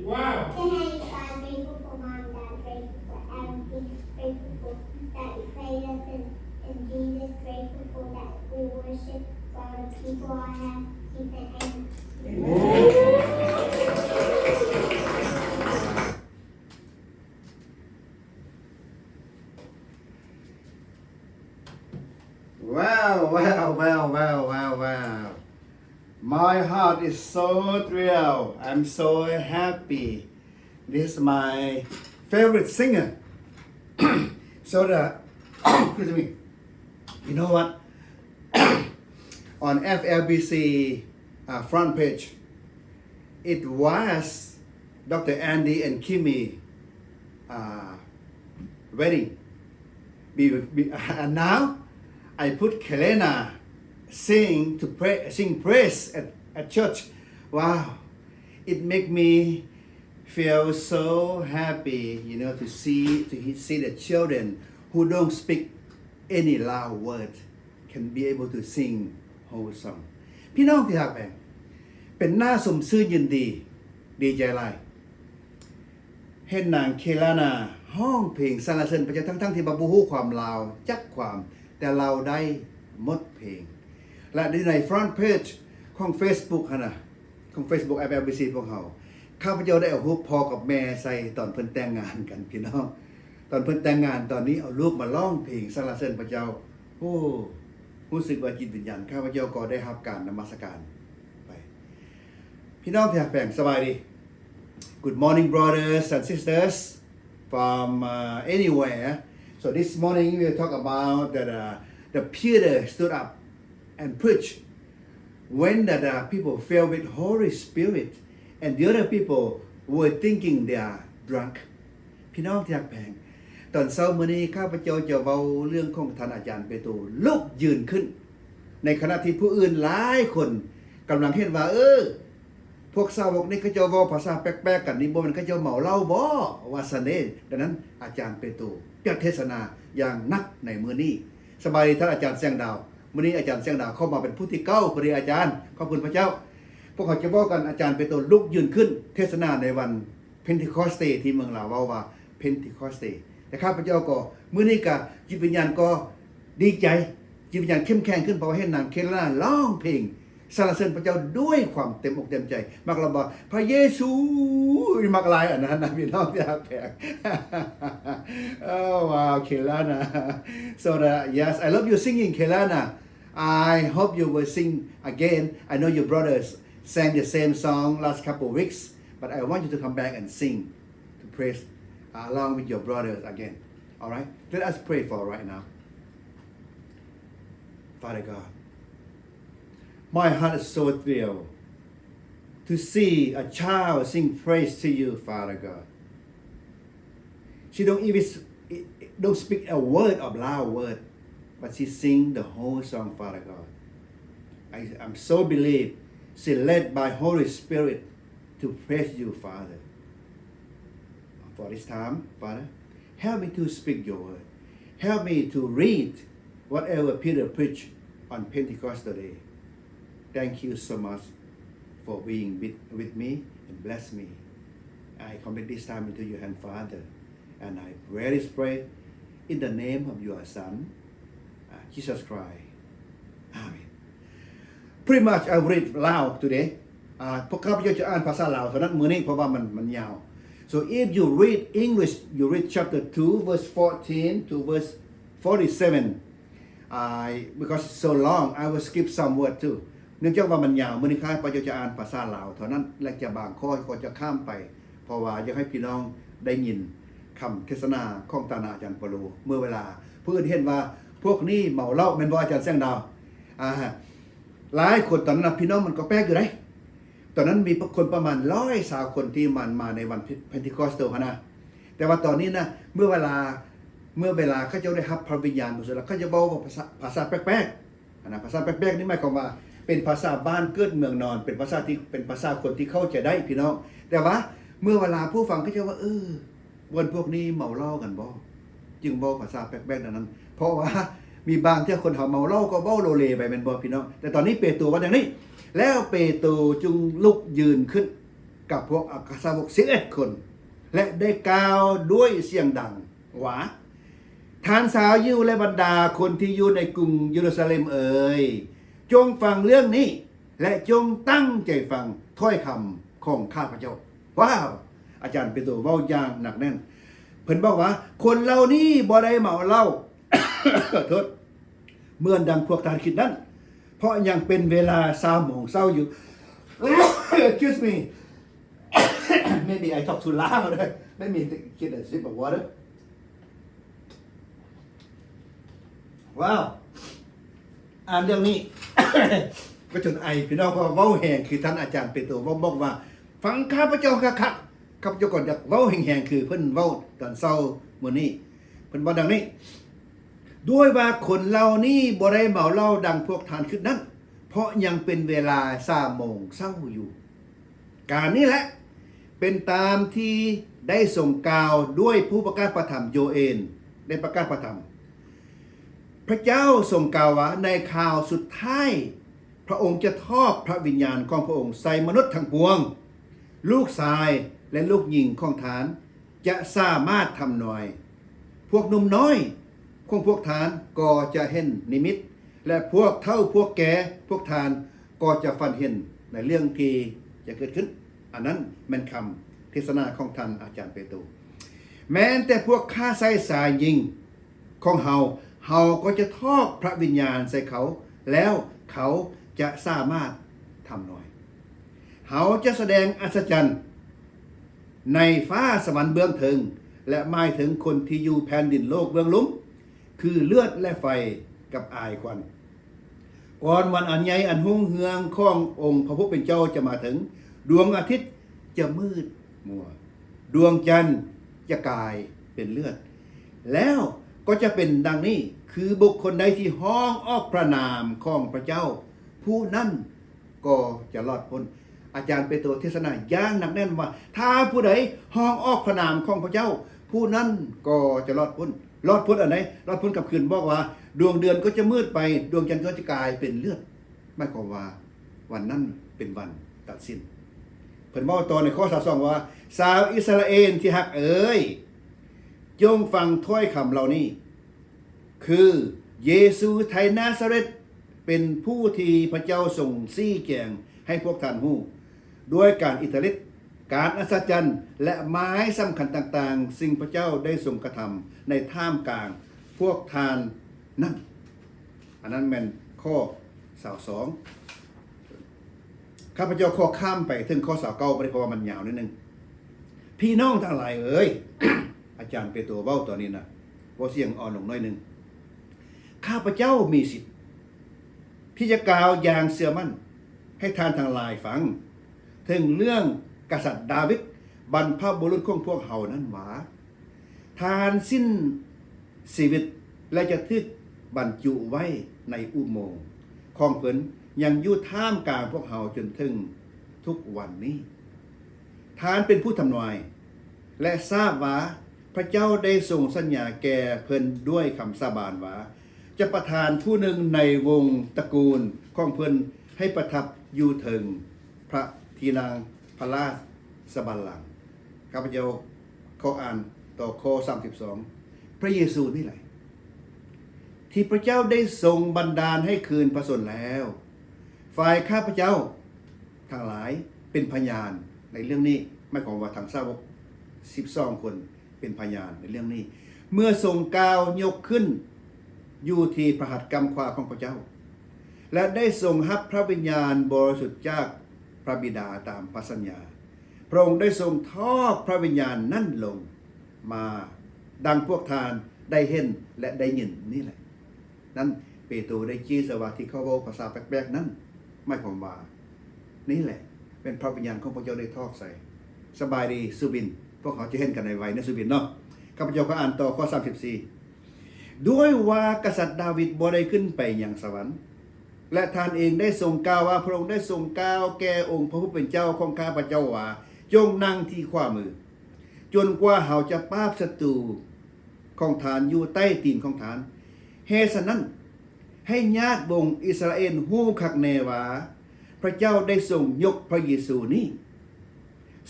Wow. Today, God, grateful for mom, dad, grateful for everything, grateful for that you created us in, in Jesus, grateful for that we worship God, the people I have, keep it in. Amen. Wow, wow, wow, wow, wow, wow. My heart is so thrilled. I'm so happy. This is my favorite singer. So the, excuse me. You know what? On F L B C, uh, front page, it was Doctor Andy and Kimmy, uh, wedding. Be, be, and now I put Kelena sing to pray, sing praise at, at church. Wow, it make me feel so happy, you know, to see, to he-, see the children who don't speak any loud word can be able to sing whole song. ພີ່ນ້ອງທີ່ຮັກແພງ, ເປັນໜ້າຊົມຊື່ນຍິນດີ, ດີໃຈຫຼາຍ ເຫັນນາງເຄລານາຮ້ອງເພງສັນລະເສີນພະເຈົ້າ ທັງໆທີ່ວ່າບໍ່ຮູ້ຄວາມລາວຈັກຄວາມ, ແຕ່ລາວໄດ້ໝົດເພງ. ແລະ ຢູ່ໃນ front page ຂອງ Facebook ຫັ້ນນະ, ຂອງ Facebook F L B C ພວກເຮົາ, ຂ້າພະເຈົ້າໄດ້ເອົາຮູບພໍ່ກັບແມ່ໃສ່ຕອນເພິ່ນແຕ່ງງານກັນ ພີ່ນ້ອງ. ຕອນເພິ່ນແຕ່ງງານ, ຕອນນີ້ເອົາລູກມາຮ້ອງເພງສັນລະເສີນພະເຈົ້າ. ໂອ້ ຮູ້ສຶກວ່າຈິດວິນຍານຂ້າພະເຈົ້າກໍໄດ້ຮັບການນະມັດສະການໄປ. ພີ່ນ້ອງທີ່ຮັກແພງ, ສະບາຍດີ. Good morning, brothers and sisters from, uh, anywhere. So this morning we will talk about that, uh, the Peter stood up and preach when that, uh, people filled with Holy Spirit and the other people were thinking they are drunk. ພີ່ນ້ອງທີ່ຮັກແພງ, ຕອນເຊົ້າມື້ນີ້ຂ້າພະເຈົ້າຈະເວົ້າເລື່ອງຂອງທ່ານອາຈານເປໂຕລຸກຢືນຂຶ້ນ ໃນຂະນະທີ່ຜູ້ອື່ນຫຼາຍຄົນກຳລັງເຫັນວ່າ ເອີ ພວກສາວົກນີ້ເຂົາເຈົ້າເວົ້າພາສາແປກໆກັນນີ້ ບໍ່ແມ່ນເຂົາເຈົ້າເມົາເຫຼົ້າບໍ ວ່າຊັ້ນເດ້. ດັ່ງນັ້ນ ອາຈານເປໂຕຈະເທສະນາຢ່າງໜັກໃນມື້ນີ້. ສະບາຍດີທ່ານອາຈານແສງດາວ. ມື້ນີ້ອາຈານແສງດາວເຂົ້າມາເປັນຜູ້ທີເກົ້າ ພໍດີ. ອາຈານ ຂອບຄຸນພະເຈົ້າ. ພວກເຮົາຈະເວົ້າກັນ ອາຈານເປໂຕລຸກຢືນຂຶ້ນເທສະນາໃນວັນ Pentecost Day ທີ່ເມືອງລາວເວົ້າວ່າ Pentecost Day. ແຕ່ຂ້າພະເຈົ້າກໍ ມື້ນີ້ກໍ ຈິດວິນຍານກໍດີໃຈ, ຈິດວິນຍານເຂັ້ມແຂງຂຶ້ນ ເພາະວ່າເຫັນນາງເຄລານາຮ້ອງເພງສັນລະເສີນພະເຈົ້າດ້ວຍຄວາມເຕັມອົກເຕັມໃຈ. ມັກລຳວ່າ ພະເຢຊູ ມັກຫຼາຍອັນນັ້ນນະ ພີ່ນ້ອງທີ່ຮັກແພງ. Oh, wow, Kelana. So, the, yes, I love your singing, Kelana. I hope you will sing again. I know your brothers sang the same song last couple of weeks, but I want you to come back and sing to praise, uh, along with your brothers again. All right? Let us pray for right now. Father God, my heart is so thrilled to see a child sing praise to you, Father God. She don't even s-, don't speak a word of loud word, but she sing the whole song, Father God. I, I'm so believe she led by Holy Spirit to praise you, Father. For this time, Father, help me to speak your word. Help me to read whatever Peter preached on Pentecost today. Thank you so much for being with, with me and bless me. I commit this time into your hand, Father, and I pray this prayer in the name of your Son, uh, Jesus Christ. Amen. Pretty much I read Lao today. ອາ ພວກຂ້າພະເຈົ້າຈະອ່ານພາສາລາວເທົ່ານັ້ນມື້ນີ້ ເພາະວ່າມັນ ມັນຍາວ. So if you read English, you read chapter two, verse fourteen to verse forty-seven. I, because it's so long, I will skip some word too. ເນື່ອງຈາກວ່າມັນຍາວ, ມື້ນີ້ຂ້າພະເຈົ້າຈະອ່ານພາສາລາວເທົ່ານັ້ນ ແລະ ຈະບາງຂໍ້ກໍຈະຂ້າມໄປ ເພາະວ່າຢາກໃຫ້ພີ່ນ້ອງໄດ້ຍິນຄຳເທດສະໜາຂອງທ່ານອາຈານເປໂຕ ເມື່ອເວລາຜູ້ອື່ນເຫັນວ່າພວກນີ້ເມົາເຫຼົ້າ ແມ່ນບໍ່ອາຈານແສງດາວ? ອາ ຫຼາຍຄົນຕອນນັ້ນນະ ພີ່ນ້ອງ ມັນກໍແປກຢູ່ເດ້. ຕອນນັ້ນມີຄົນປະມານຮ້ອຍຊາວຄົນທີ່ມາ ມາໃນວັນເພນເທຄອສໂຕຫັ້ນນະ. ແຕ່ວ່າຕອນນີ້ນະ ເມື່ອເວລາ ເມື່ອເວລາເຂົາເຈົ້າໄດ້ຮັບພະວິນຍານບໍລິສຸດແລ້ວ ເຂົາຈະເວົ້າພາສາ ພາສາແປກໆ ຫັ້ນນະ. ພາສາແປກໆນີ້ໝາຍຄວາມວ່າເປັນພາສາບ້ານເກີດເມືອງນອນ ເປັນພາສາທີ່ ເປັນພາສາຄົນທີ່ເຂົ້າໃຈໄດ້ ພີ່ນ້ອງ. ແຕ່ວ່າເມື່ອເວລາຜູ້ຟັງເຂົາເຈົ້າວ່າ ເອີ ບ່ອນພວກນີ້ເມົາເຫຼົ້າກັນບໍ? ຈຶ່ງເວົ້າພາສາແປກໆນັ້ນ ເພາະວ່າມີບາງເທື່ອຄົນເຮົາເມົາເຫຼົ້າກໍເວົ້າໂລເລໄປແມ່ນບໍ່ພີ່ນ້ອງ? ແຕ່ຕອນນີ້ເປໂຕວ່າຢ່າງນີ້, ແລ້ວເປໂຕຈຶ່ງລຸກຢືນຂຶ້ນກັບພວກອັກຄະສາວົກສິບເອັດຄົນ ແລະ ໄດ້ກ່າວດ້ວຍສຽງດັງວ່າ ທ່ານຊາວຢິວ ແລະ ບັນດາຄົນທີ່ຢູ່ໃນກຸງເຢຣູຊາເລັມເອີຍ, ຈົ່ງຟັງເລື່ອງນີ້ ແລະ ຈົ່ງຕັ້ງໃຈຟັງຖ້ອຍຄຳຂອງຂ້າພະເຈົ້າ. ວ້າວ! ອາຈານເປໂຕເວົ້າຢ່າງໜັກແໜ້ນ. ເພິ່ນບອກວ່າ ຄົນເຫຼົ່ານີ້ບໍ່ໄດ້ເມົາເຫຼົ້າ ໂທດ ເໝືອນດັ່ງພວກທ່ານຄິດນັ້ນ, ເພາະຍັງເປັນເວລາສາມໂມງເຊົ້າຢູ່. Excuse me. Maybe I talk too loud. Let me get a sip of water. ວ້າວ! ອ່ານເລື່ອງນີ້ ກໍຈົນໄອ ພີ່ນ້ອງ, ເພາະວ່າເວົ້າແຮງ ຄືທ່ານອາຈານເປໂຕເວົ້າ ບອກວ່າ ຟັງຂ້າພະເຈົ້າຄັກໆ. ຂ້າພະເຈົ້າກໍຢາກເວົ້າແຮງໆ ຄືເພິ່ນເວົ້າຕອນເຊົ້າມື້ນີ້. ເພິ່ນເວົ້າດັ່ງນີ້, ດ້ວຍວ່າຄົນເຫຼົ່ານີ້ບໍ່ໄດ້ເມົາເຫຼົ້າດັ່ງພວກທ່ານຄິດນັ້ນ, ເພາະຍັງເປັນເວລາສາມໂມງເຊົ້າຢູ່. ການນີ້ແຫຼະ ເປັນຕາມທີ່ໄດ້ຊົງກ່າວດ້ວຍຜູ້ປະກາດພະທຳໂຢເອນ ໄດ້ປະກາດພະທຳ. ພະເຈົ້າຊົງກ່າວວ່າ ໃນຄາວສຸດທ້າຍ ພະອົງຈະທອດພະວິນຍານຂອງພະອົງໃສ່ມະນຸດທັງປວງ. ລູກຊາຍ ແລະ ລູກຍິງຂອງທ່ານຈະສາມາດທຳນາຍ. ພວກໜຸ່ມນ້ອຍຂອງພວກທ່ານກໍຈະເຫັນນິມິດ ແລະ ພວກເຖົ້າພວກແກ່ພວກທ່ານ ກໍຈະຝັນເຫັນໃນເລື່ອງທີ່ຈະເກີດຂຶ້ນ. ອັນນັ້ນແມ່ນຄຳເທດສະໜາຂອງທ່ານອາຈານເປໂຕ. ແມ່ນແຕ່ພວກຂ້າໃຊ້ຊາຍຍິງຂອງເຮົາ, ເຮົາກໍຈະທອດພະວິນຍານໃສ່ເຂົາ, ແລ້ວເຂົາຈະສາມາດທຳນາຍ. ເຮົາຈະສະແດງອັດສະຈັນໃນຟ້າສະຫວັນເບື້ອງເທິງ ແລະ ໝາຍເຖິງຄົນທີ່ຢູ່ແຜ່ນດິນໂລກເບື້ອງລຸ່ມ, ຄືເລືອດ ແລະ ໄຟ ກັບອາຍຄວັນ. ກ່ອນວັນອັນໃຫຍ່ອັນຮຸ່ງເຮືອງຂອງອົງພະຜູ້ເປັນເຈົ້າຈະມາເຖິງ, ດວງອາທິດຈະມືດມົວ, ດວງຈັນຈະກາຍເປັນເລືອດ, ແລ້ວ ກໍຈະເປັນດັ່ງນີ້, ຄືບຸກຄົນໃດທີ່ຮ້ອງອອກພະນາມຂອງພະເຈົ້າ, ຜູ້ນັ້ນກໍຈະລອດພົ້ນ. ອາຈານເປໂຕເທດສະໜາຢ່າງໜັກແໜ້ນວ່າ ຖ້າຜູ້ໃດຮ້ອງອອກພະນາມຂອງພະເຈົ້າ, ຜູ້ນັ້ນກໍຈະລອດພົ້ນ. ລອດພົ້ນອັນໃດ? ລອດພົ້ນກັບຄືນ, ບອກວ່າ ດວງເດືອນກໍຈະມືດໄປ, ດວງຈັນກໍຈະກາຍເປັນເລືອດ. ໝາຍຄວາມວ່າ ວັນນັ້ນເປັນວັນຕັດສິນ. ເພິ່ນເວົ້າຕໍ່ໃນຂໍ້ຊາວສອງວ່າ, ຊາວອິດສະຣາເອນທີ່ຮັກເອີຍ, ຈົ່ງຟັງຖ້ອຍຄຳເຫຼົ່ານີ້, ຄື ເຢຊູໄທນາຊາເຣດ ເປັນຜູ້ທີ່ພະເຈົ້າຊົງຊີ້ແຈງໃຫ້ພວກທ່ານຮູ້, ດ້ວຍການອິດທະລິດ, ການອັດສະຈັນ ແລະ ໝາຍສຳຄັນຕ່າງໆ ຊຶ່ງພະເຈົ້າໄດ້ຊົງກະທຳໃນທ່າມກາງພວກທ່ານນັ້ນ. ອັນນັ້ນແມ່ນຂໍ້ຊາວສອງ. ຂ້າພະເຈົ້າຂໍຂ້າມໄປເຖິງຂໍ້ຊາວເກົ້າໄປເລີຍ, ເພາະວ່າມັນຍາວໜ້ອຍໜຶ່ງ. ພີ່ນ້ອງທັງຫຼາຍເອີຍ, ອາຈານເປໂຕເວົ້າຕອນນີ້ນະ, ເວົ້າສຽງອ່ອນລົງໜ້ອຍໜຶ່ງ. ຂ້າພະເຈົ້າມີສິດທີ່ຈະກ່າວຢ່າງເຊື່ອໝັ້ນໃຫ້ທ່ານທັງຫຼາຍຟັງ ເຖິງເລື່ອງກະສັດດາວິດ, ບັນພະບຸລຸດຂອງພວກເຮົານັ້ນວ່າ, ທ່ານສິ້ນຊີວິດ ແລະ ຈະຖືກບັນຈຸໄວ້ໃນອຸໂມງຂອງເພິ່ນ, ຍັງຢູ່ທ່າມກາງພວກເຮົາຈົນເຖິງທຸກວັນນີ້. ທ່ານເປັນຜູ້ທຳນາຍ ແລະ ຊາບວ່າພະເຈົ້າໄດ້ຊົງສັນຍາແກ່ເພິ່ນດ້ວຍຄຳສາບານວ່າ ຈະປະທານຜູ້ໜຶ່ງໃນວົງຕະກູນຂອງເພິ່ນໃຫ້ປະທັບຢູ່ເທິງພະທີ່ນັ່ງພະລາຊະບັນລັງ. ຂ້າພະເຈົ້າຂໍອ່ານຕໍ່ຂໍ້ສາມສິບສອງ. ພະເຢຊູນີ້ແຫຼະ ທີ່ພະເຈົ້າໄດ້ຊົງບັນດານໃຫ້ຄືນພະຊົນແລ້ວ, ຝ່າຍຂ້າພະເຈົ້າທັງຫຼາຍເປັນພະຍານໃນເລື່ອງນີ້. ໝາຍຄວາມວ່າທັງສາວົກສິບສອງຄົນເປັນພະຍານໃນເລື່ອງນີ້, ເມື່ອຊົງກ້າວຍົກຂຶ້ນຢູ່ທີ່ພະຫັດກ້ຳຂວາຂອງພະເຈົ້າ ແລະ ໄດ້ຊົງຮັບພະວິນຍານບໍລິສຸດຈາກພະບິດາຕາມພະສັນຍາ. ພະອົງໄດ້ຊົງທອດພະວິນຍານນັ້ນລົງມາ ດັ່ງພວກທ່ານໄດ້ເຫັນ ແລະ ໄດ້ຍິນນີ້ແຫຼະ. ນັ້ນເປໂຕໄດ້ຈື່ຊະວ່າທີ່ເຂົາເວົ້າພາສາແປກໆນັ້ນ ໝາຍຄວາມວ່າ ນີ້ແຫຼະ ແມ່ນພະວິນຍານຂອງພະເຈົ້າໄດ້ທອດໃສ່. ສະບາຍດີ ສຸບິນ, ພວກເຮົາຈະເຫັນກັນໄວໆເນາະ ສຸບິນເນາະ. ຂ້າພະເຈົ້າກໍອ່ານຕໍ່ຂໍ້ສາມສິບສີ່. ດ້ວຍວ່າກະສັດດາວິດບໍ່ໄດ້ຂຶ້ນໄປຍັງສະຫວັນ ແລະ ທ່ານເອງໄດ້ຊົງກ່າວວ່າ ພະອົງໄດ້ຊົງກ່າວແກ່ອົງພະຜູ້ເປັນເຈົ້າຂອງຂ້າພະເຈົ້າວ່າ, ຈົ່ງນັ່ງທີ່ຂວາມື ຈົນກວ່າເຮົາຈະປາບສັດຕູຂອງທ່ານຢູ່ໃຕ້ຕີນຂອງທ່ານ. ເຫດສະນັ້ນ, ໃຫ້ຍາດວົງອິດສະຣາເອນຮູ້ຄັກແນ່ວ່າ ພະເຈົ້າໄດ້ຊົງຍົກພະເຢຊູນີ້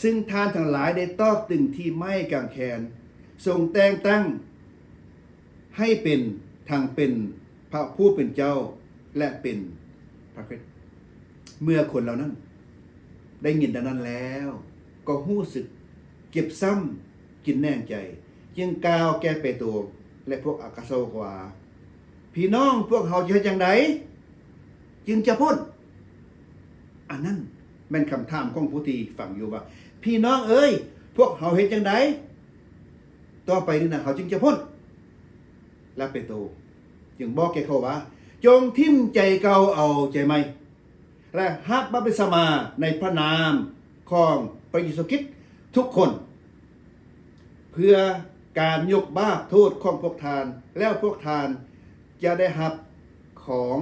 ຊຶ່ງທ່ານທັງຫຼາຍໄດ້ຕອກຕຶງທີ່ໄມ້ກາງແຂນ, ຊົງແຕ່ງຕັ້ງໃຫ້ເປັນ, ທັງເປັນພະຜູ້ເປັນເຈົ້າ ແລະ ເປັນພະຄຣິດ. ເມື່ອຄົນເຫຼົ່ານັ້ນໄດ້ຍິນດັ່ງນັ້ນແລ້ວ, ກໍຮູ້ສຶກເຈັບຊ້ຳກິນແໜງໃຈ, ຈຶ່ງກ່າວແກ່ເປໂຕ ແລະ ພວກອັກຄະສາວົກວ່າ, ພີ່ນ້ອງ, ພວກເຮົາຈະເຮັດຈັ່ງໃດຈຶ່ງຈະພົ້ນ? ອັນນັ້ນແມ່ນຄຳຖາມຂອງຜູ້ທີ່ຟັງຢູ່ວ່າ, ພີ່ນ້ອງເອີຍ, ພວກເຮົາເຮັດຈັ່ງໃດຕໍ່ໄປນີ້ນະ ເຮົາຈຶ່ງຈະພົ້ນ? ແລະ ເປໂຕຈຶ່ງບອກແກ່ເຂົາວ່າ, ຈົ່ງຖິ້ມໃຈເກົ່າເອົາໃຈໃໝ່ ແລະ ຮັບບັບຕິສະມາໃນພະນາມຂອງພະເຢຊູຄຣິດທຸກຄົນ ເພື່ອການຍົກບາບໂທດຂອງພວກທ່ານ, ແລ້ວພວກທ່ານຈະໄດ້ຮັບຂອງ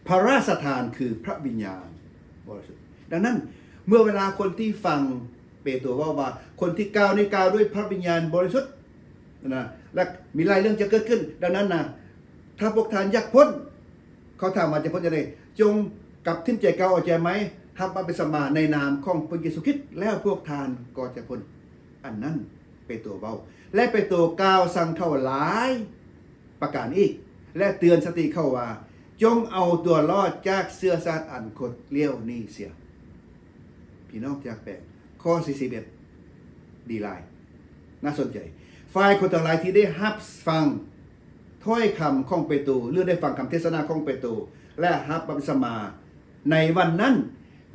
ພະລາຊະທານ ຄືພະວິນຍານບໍລິສຸດ. ດັ່ງນັ້ນ, ເມື່ອເວລາຄົນທີ່ຟັງເປໂຕເວົ້າວ່າ, ຄົນທີ່ກ່າວນີ້ກ່າວດ້ວຍພະວິນຍານບໍລິສຸດນະ, ແລະ ມີຫຼາຍເລື່ອງຈະເກີດຂຶ້ນ. ດັ່ງນັ້ນນະ, ຖ້າພວກທ່ານຢາກພົ້ນ, ເຂົາຖາມວ່າຈະພົ້ນຈັ່ງໃດ? ຈົ່ງກັບຖິ້ມໃຈເກົ່າເອົາໃຈໃໝ່, ຮັບບັບຕິສະມາໃນນາມຂອງພະເຢຊູຄຣິດ, ແລ້ວພວກທ່ານກໍຈະພົ້ນ. ອັນນັ້ນເປໂຕເວົ້າ, ແລະ ເປໂຕກ່າວສັ່ງເຂົາຫຼາຍປະການອີກ, ແລະ ເຕືອນສະຕິເຂົາວ່າ, ຈົ່ງເອົາຕົວລອດຈາກເຊື້ອຊາດອັນຄົດຫຼຽວນີ້ເສຍ. ພີ່ນ້ອງທີ່ຮັກແພງ, ຂໍ້ສີ່ສິບເອັດ ດີຫຼາຍ, ໜ້າສົນໃຈ. ຝ່າຍຄົນທັງຫຼາຍທີ່ໄດ້ຮັບຟັງ ຖ້ອຍຄຳຂອງເປໂຕ ຫຼື ໄດ້ຟັງຄຳເທດສະໜາຂອງເປໂຕ ແລະ ຮັບບັບຕິສະມາໃນວັນນັ້ນ,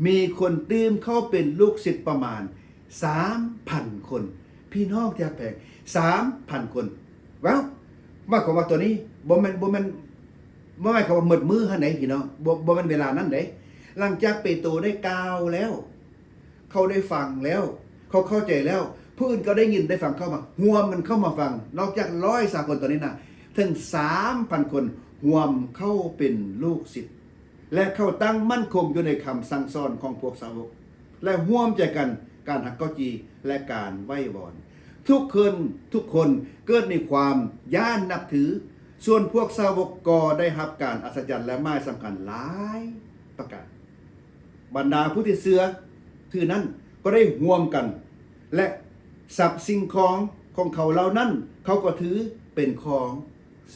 ມີຄົນຕື່ມເຂົ້າເປັນລູກສິດປະມານສາມພັນຄົນ. ພີ່ນ້ອງທີ່ຮັກແພງ, ສາມພັນຄົນ. ວ້າວ, ໝາຍຄວາມວ່າຕົວນີ້ບໍ່ແມ່ນ, ບໍ່ແມ່ນ, ບໍ່ໝາຍຄວາມວ່າໝົດມື້ຫັ້ນໃດ໋ ພີ່ນ້ອງ, ບໍ່, ບໍ່ແມ່ນເວລານັ້ນໃດ໋. ຫຼັງຈາກເປໂຕໄດ້ກ່າວແລ້ວ, ເຂົາໄດ້ຟັງແລ້ວ, ເຂົາເຂົ້າໃຈແລ້ວ, ຜູ້ອື່ນກໍໄດ້ຍິນໄດ້ຟັງເຂົ້າມາ ຮ່ວມກັນເຂົ້າມາຟັງ. ນອກຈາກຮ້ອຍສາຄົນຕອນນີ້ນະ ເຖິງສາມພັນຄົນຮ່ວມເຂົ້າເປັນລູກສິດ ແລະ ເຂົ້າຕັ້ງໝັ້ນຄົງຢູ່ໃນຄຳສັ່ງສອນຂອງພວກສາວົກ ແລະ ຮ່ວມໃຈກັນການຮັກເຂົ້າຈີ່ ແລະ ການໄຫວ້ວອນ. ທຸກຄົນ ທຸກຄົນເກີດມີຄວາມຢ້ານນັບຖື, ສ່ວນພວກສາວົກກໍໄດ້ຮັບການອັດສະຈັນ ແລະ ໝາຍສຳຄັນຫຼາຍປະການ. ບັນດາຜູ້ທີ່ເຊື່ອຖືນັ້ນກໍໄດ້ຮ່ວມກັນ ແລະ ຊັບສິ່ງຂອງຂອງເຂົາເຫຼົ່ານັ້ນ ເຂົາກໍຖືເປັນຂອງ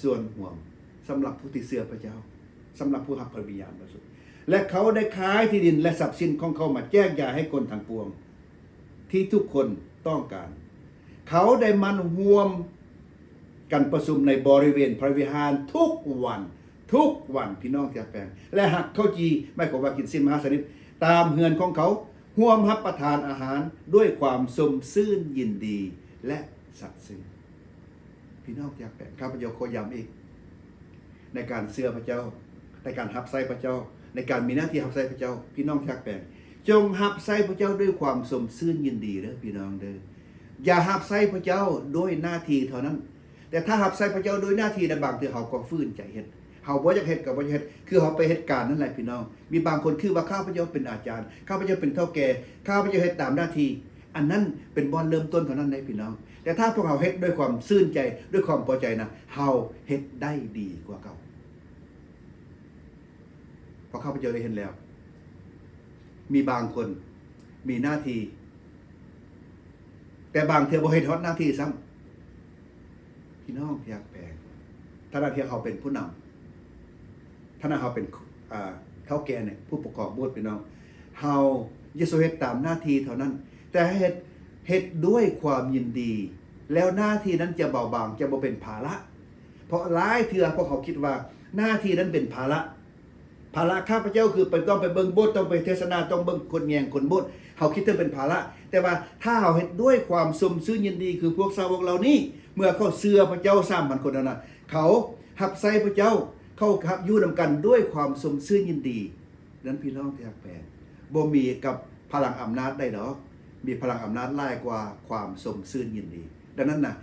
ສ່ວນຮ່ວມ ສຳລັບຜູ້ທີ່ເຊື່ອພະເຈົ້າ, ສຳລັບຜູ້ຮັບພະວິນຍານບໍລິສຸດ. ແລະ ເຂົາໄດ້ຂາຍທີ່ດິນ ແລະ ຊັບສິນຂອງເຂົາມາແຈກຢາຍໃຫ້ຄົນທັງປວງ ທີ່ທຸກຄົນຕ້ອງການ. ເຂົາໄດ້ມາຮ່ວມກັນປະຊຸມໃນບໍລິເວນພະວິຫານທຸກວັນ, ທຸກວັນ, ພີ່ນ້ອງທີ່ຮັກແພງ, ແລະ ຫັກເຂົ້າຈີ່, ໝາຍຄວາມວ່າກິນຊີ້ນມະຫາຊະນິດ, ຕາມເຮືອນຂອງເຂົາ, ຮ່ວມຮັບປະທານອາຫານດ້ວຍຄວາມຊົມຊື່ນຍິນດີ ແລະ ສັດຊື່. ພີ່ນ້ອງທີ່ຮັກແພງ, ຂ້າພະເຈົ້າຂໍຢ້ຳອີກ, ໃນການເຊື່ອພະເຈົ້າ, ໃນການຮັບໃຊ້ພະເຈົ້າ, ໃນການມີໜ້າທີ່ຮັບໃຊ້ພະເຈົ້າ, ພີ່ນ້ອງທີ່ຮັກແພງ, ຈົ່ງຮັບໃຊ້ພະເຈົ້າດ້ວຍຄວາມຊົມຊື່ນຍິນດີເດີ ພີ່ນ້ອງເດີ. ຢ່າຮັບໃຊ້ພະເຈົ້າດ້ວຍໜ້າທີ່ເທົ່ານັ້ນ, ແຕ່ຖ້າຮັບໃຊ້ພະເຈົ້າດ້ວຍໜ້າທີ່ນະ ບາງເທື່ອເຮົາກໍຝືນໃຈເຮັດ, ເຮົາບໍ່ຢາກເຮັດກໍບໍ່ຢາກເຮັດ, ຄືເຮົາໄປເຮັດການນັ້ນແຫຼະ ພີ່ນ້ອງ. ມີບາງຄົນຖືວ່າ ຂ້າພະເຈົ້າເປັນອາຈານ, ຂ້າພະເຈົ້າເປັນເຖົ້າແກ່, ຂ້າພະເຈົ້າເຮັດຕາມໜ້າທີ່. ອັນນັ້ນເປັນບ່ອນເລີ່ມຕົ້ນເທົ່ານັ້ນເດ້ ພີ່ນ້ອງ. ແຕ່ຖ້າພວກເຮົາເຮັດດ້ວຍຄວາມຊື່ນໃຈ, ດ້ວຍຄວາມພໍໃຈນະ, ເຮົາເຮັດໄດ້ດີກວ່າເກົ່າ. ເພາະຂ້າພະເຈົ້າໄດ້ເຫັນແລ້ວ, ມີບາງຄົນມີໜ້າທີ່, ແຕ່ບາງເທື່ອບໍ່ເຮັດຮອດໜ້າທີ່ຊ້ຳ. ພີ່ນ້ອງທີ່ຮັກແພງ, ຖ້າໜ້າທີ່ເຮົາເປັນຜູ້ນຳ, ຖ້າໜ້າເຮົາເປັນ ອ່າ ເຖົ້າແກ່ນີ້, ຜູ້ປົກຄອງໂບດ, ພີ່ນ້ອງ, ເຮົາຢ່າສູ່ເຮັດຕາມໜ້າທີ່ເທົ່ານັ້ນ, ແຕ່ໃຫ້ເຮັດ, ເຮັດດ້ວຍຄວາມຍິນດີ, ແລ້ວໜ້າທີ່ນັ້ນຈະເບົາບາງ, ຈະບໍ່ເປັນພາລະ. ເພາະຫຼາຍເທື່ອພວກເຮົາຄິດວ່າໜ້າທີ່ນັ້ນເປັນພາລະ. ພາລະຂ້າພະເຈົ້າຄືໄປ ຕ້ອງໄປເບິ່ງໂບດ, ຕ້ອງໄປເທດສະໜາ, ຕ້ອງເບິ່ງຄົນແຍງຄົນໂບດ, ເຮົາຄິດເຖິງເປັນພາລະ. ແຕ່ວ່າຖ້າເຮົາເຮັດດ້ວຍຄວາມຊົມຊື່ນຍິນດີ ຄືພວກສາວົກເຫຼົ່ານີ້, ເມື່ອເຂົາເຊື່ອພະເຈົ້າສາມພັນຄົນນັ້ນນະ, ເຂົາຮັບໃຊ້ພະເຈົ້າ, ເຂົາຮັບຢູ່ນຳກັນດ້ວຍຄວາມຊົມຊື່ນຍິນດີ. ນັ້ນ ພີ່ນ້ອງທີ່ຮັກແພງ, ບໍ່ມີກັບພະລັງອຳນາດໃດດອກ, ມີພະລັງອຳນາດຫຼາຍກວ່າຄວາມຊົມຊື່ນຍິນດີ. ດັ່ງນັ້ນນະ,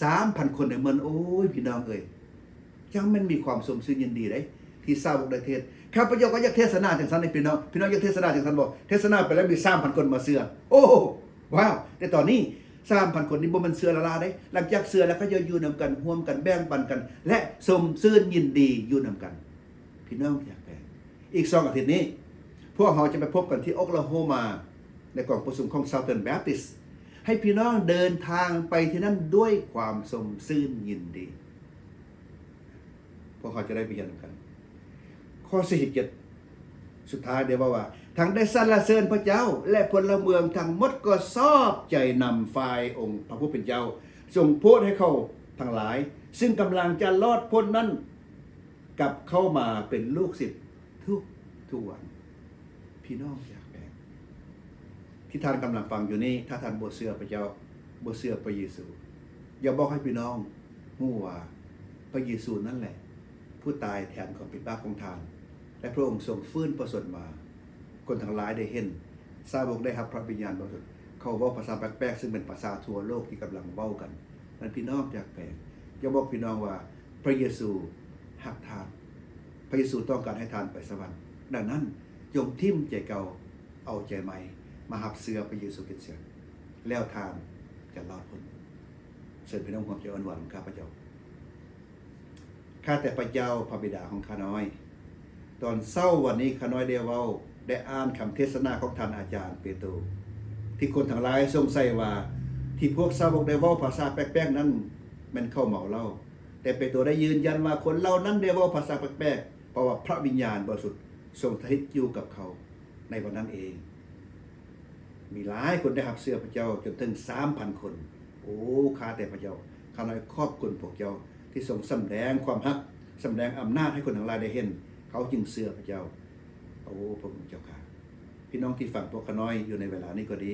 ສາມພັນຄົນໃນມື້ນັ້ນ, ໂອ້ຍ ພີ່ນ້ອງເອີຍ, ຈັ່ງແມ່ນມີຄວາມຊົມຊື່ນຍິນດີເດ້ ທີ່ສາວົກໄດ້ເທດ. ຂ້າພະເຈົ້າກໍຢາກເທດສະໜາຈັ່ງຊັ້ນໃຫ້ພີ່ນ້ອງ. ພີ່ນ້ອງຢາກເທດສະໜາຈັ່ງຊັ້ນບໍ່? ເທດສະໜາໄປແລ້ວມີສາມພັນຄົນມາເຊື່ອ. ໂອ້ ວ້າວ! ແຕ່ຕອນນີ້ສາມພັນຄົນນີ້ບໍ່ແມ່ນເຊື່ອລ້າໆເດ້. ຫຼັງຈາກເຊື່ອແລ້ວ ເຂົາເຈົ້າຢູ່ນຳກັນ, ຮ່ວມກັນ, ແບ່ງປັນກັນ ແລະ ຊົມຊື່ນຍິນດີຢູ່ນຳກັນ. ພີ່ນ້ອງທີ່ຮັກແພງ, ອີກສອງອາທິດນີ້ ພວກເຮົາຈະໄປພົບກັນທີ່ໂອກລາໂຮມາ ໃນກອງປະຊຸມຂອງ Southern Baptist. ໃຫ້ພີ່ນ້ອງເດີນທາງໄປທີ່ນັ້ນດ້ວຍຄວາມຊົມຊື່ນຍິນດີ. ພວກເຮົາຈະໄດ້ໄປຮຽນນຳກັນ. ຂໍ້ສີ່ສິບເຈັດ ສຸດທ້າຍໄດ້ເວົ້າວ່າ, ທັງໄດ້ສັນລະເສີນພະເຈົ້າ ແລະ ພົນລະເມືອງທັງໝົດກໍຊອບໃຈນຳຝ່າຍອົງພະຜູ້ເປັນເຈົ້າ, ຊົງໂຜດໃຫ້ເຂົາທັງຫຼາຍ ຊຶ່ງກຳລັງຈະລອດພົ້ນນັ້ນ ກັບເຂົ້າມາເປັນລູກສິດທຸກໆວັນ. ພີ່ນ້ອງທີ່ຮັກແພງ, ທີ່ທ່ານກຳລັງຟັງຢູ່ນີ້, ຖ້າທ່ານບໍ່ເຊື່ອພະເຈົ້າ, ບໍ່ເຊື່ອພະເຢຊູ, ຢາກບອກໃຫ້ພີ່ນ້ອງຮູ້ວ່າ ພະເຢຊູນັ້ນແຫຼະ ຜູ້ຕາຍແທນຄວາມຜິດບາບຂອງທ່ານ, ແລະ ພະອົງຊົງຟື້ນພະຊົນມາ. ຄົນທັງຫຼາຍໄດ້ເຫັນ, ສາວົກໄດ້ຮັບພະວິນຍານບໍລິສຸດ, ເຂົາເວົ້າພາສາແປກໆ ຊຶ່ງເປັນພາສາທົ່ວໂລກທີ່ກຳລັງເວົ້າກັນ. ນັ້ນ ພີ່ນ້ອງທີ່ຮັກແພງ, ຢາກບອກພີ່ນ້ອງວ່າ ພະເຢຊູຮັກທ່ານ, ພະເຢຊູຕ້ອງການໃຫ້ທ່ານໄປສະຫວັນ. ດັ່ງນັ້ນ, ຈົ່ງຖິ້ມໃຈເກົ່າ, ເອົາໃຈໃໝ່ ມາຮັບເຊື່ອພະເຢຊູຄຣິດເສຍ, ແລ້ວທ່ານຈະລອດພົ້ນ. ເຊີນພີ່ນ້ອງຮ່ວມໃຈອ້ອນວອນນຳຂ້າພະເຈົ້າ. ຂ້າແຕ່ພະເຈົ້າ, ພະບິດາຂອງຂ້ານ້ອຍ, ຕອນເຊົ້າວັນນີ້ຂ້ານ້ອຍໄດ້ເວົ້າ, ໄດ້ອ່ານຄຳເທດສະໜາຂອງທ່ານອາຈານເປໂຕ, ທີ່ຄົນທັງຫຼາຍສົງໄສວ່າ ທີ່ພວກສາວົກໄດ້ເວົ້າພາສາແປກໆນັ້ນ ແມ່ນເຂົາເມົາເຫຼົ້າ. ແຕ່ເປໂຕໄດ້ຢືນຢັນວ່າຄົນເຫຼົ່ານັ້ນໄດ້ເວົ້າພາສາແປກໆ, ເພາະວ່າພະວິນຍານບໍລິສຸດຊົງສະຖິດຢູ່ກັບເຂົາໃນວັນນັ້ນເອງ. ມີຫຼາຍຄົນໄດ້ຮັບເຊື່ອພະເຈົ້າຈົນເຖິງສາມພັນຄົນ. ໂອ້ ຂ້າແຕ່ພະເຈົ້າ, ຂ້ານ້ອຍຂອບຄຸນພວກເຈົ້າທີ່ຊົງສຳແດງຄວາມຮັກ, ສຳແດງອຳນາດໃຫ້ຄົນທັງຫຼາຍໄດ້ເຫັນ, ເຂົາຈຶ່ງເຊື່ອພະເຈົ້າ. ໂອ້ ພະອົງເຈົ້າຂ້າ, ພີ່ນ້ອງທີ່ຟັງພວກຂ້ານ້ອຍຢູ່ໃນເວລານີ້ກໍດີ,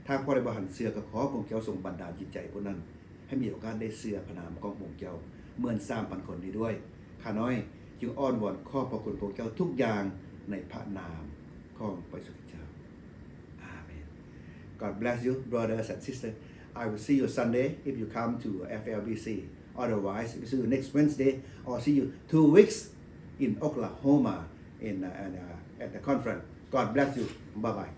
ຖ້າຜູ້ໃດບໍ່ທັນເຊື່ອ, ກໍຂໍພະອົງເຈົ້າຊົງບັນດານຈິດໃຈຜູ້ນັ້ນ ໃຫ້ມີໂອກາດໄດ້ເຊື່ອພະນາມຂອງພະອົງເຈົ້າ ເໝືອນສາມພັນຄົນນີ້ດ້ວຍ. ຂ້ານ້ອຍຈຶ່ງອ້ອນວອນຂອບພະຄຸນພະອົງເຈົ້າທຸກຢ່າງ ໃນພະນາມຂອງພະເຢຊູຄຣິດເຈົ້າ. ອາເມນ. God bless you, brothers and sisters. I will see you Sunday if you come to F L B C. Otherwise, we'll see you next Wednesday or see you two weeks in Oklahoma in, uh, and, uh, at the conference. God bless you. Bye-bye.